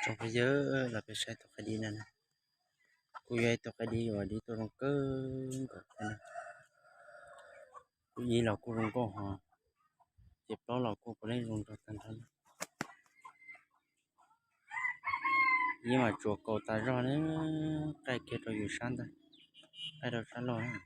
Tsoom phooj ywg, los peb saib tus qaib dib no na. Kuj yog ib tug qaib dib uas dib tuaj zoo kawg nkaus thiab na. Kuj ib los kuj zoo nkauj hos, ces plaub los kuj puav leej zoo nraug tag nrho na. Yeej mas tsuas kaus tas zog ne, qaij kiag rau yus sab ntag, qaij rau sab laug na.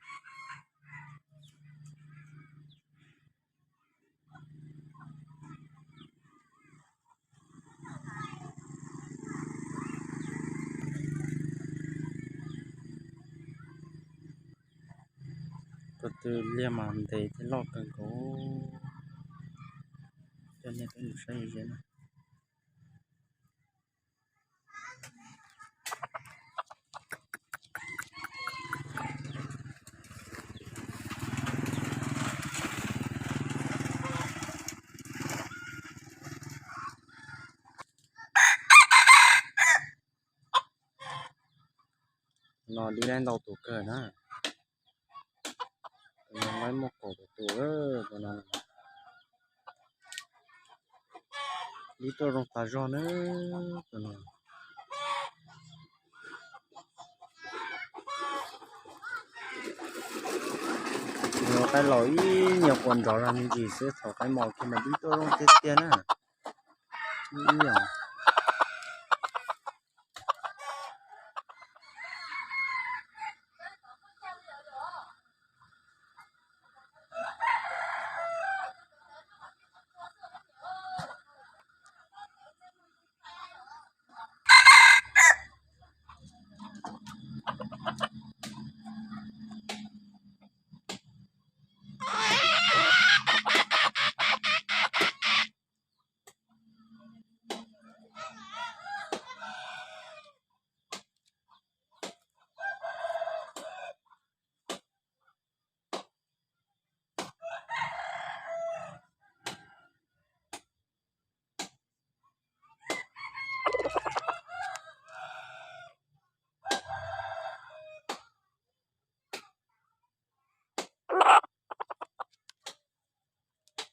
Ko tw liag mas ntev thiab loj kawg nkaus. Coj nej peb mus saib ze na. No dib laib ntau tus kawg na. Tus no laib muaj kaum tus tus no. Dib tuaj zoo tas zog na tus no. Nws qaib laus ib nyuag quas nrov zog me ntsis xwb, thaum qaib mos kiag mas dib tuaj zoo tiag tiag na. Ib yam.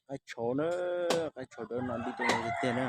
Qaib tshauv na, qaib tshauv dawb no dib tuaj tiag tiag na.